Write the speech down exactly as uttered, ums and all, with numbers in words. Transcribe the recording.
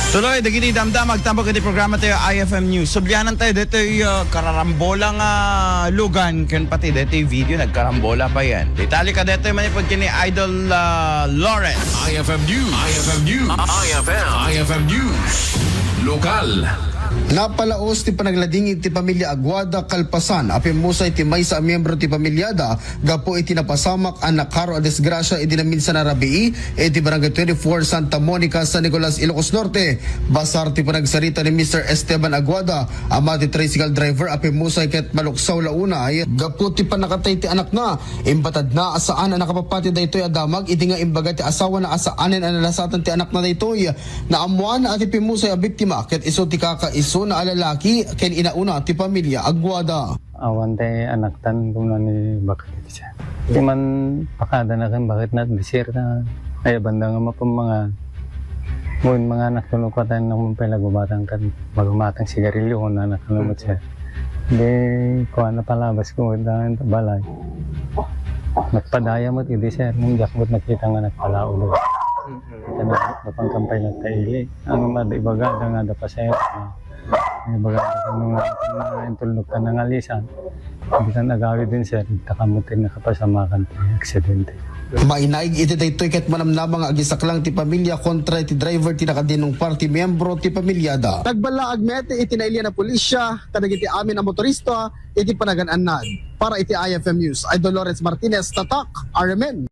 Tuloy dagiti damdama agtambok iti programa tayo, I F M News. Sublianan tayo ditoy, ah, kararambola nga lugan ken pati ditoy video nagkarambola pa yan. Detalye ka ditoy manipod ken ni Idol, ah, Lawrence. I F M News. I F M News. I F M. I F M News. Lokal. Napalaos ti panagladingit ti pamilya Aguada kalpasan a pimmusay ti maysa a miyembro ti pamilyada gapu iti napasamak a nakaro a disgrasya idi naminsan a rabii iti Barangay twenty-four Santa Monica, San Nicolas, Ilocos Norte. Basar ti panagsarita ni Mister Esteban Aguada, ama ti tricycle driver a pimmusay ket maluksaw la unay gapu ti pannakatay ti anakna. Imbatadna a saan a nakapapati daytoy a damag idi nga imbaga ti asawana a saanen a nalasatan ti anakna daytoy. Naammoan a ti pimmusay a biktima ket isu ti kakaisuna a lalaki ken inauna ti pamilya Aguada. Awan ti anaktan, kuna ni bakit siya. Di man pakada na kan bakit na desierta. Ay, banda nga mapamanga. Ngun mga anak, tuno ko tayo nang mampela gumatang kan, magumatang sigarilyo, kung anak, ano mo siya. Di, kuha na palabas ko, dangan ta balay. Nagpadaya mo, idi, sir, nung diak mo nakita nga nagpalaod. Kita na, napangkampay na taili. Ano nga, di baga, da nga, da pa, sir. Di baga, ano nga, ano nga, intulog ka na nga lisan. Hindi ka nagawid din, sir. Nagtaka mo tayo nakapasamakan tayo, aksidente. Mainaig iti daytoy ket manamnama nga agisaklang ti pamilya kontra iti driver ti nakadinong parti miyembro ti pamilyada. Nagballaag met iti nailian a pulisya kadagiti amin a motorista iti panagan-annad. Para iti I F M News, Idol Lawrence Martinez, Tatak, R M N.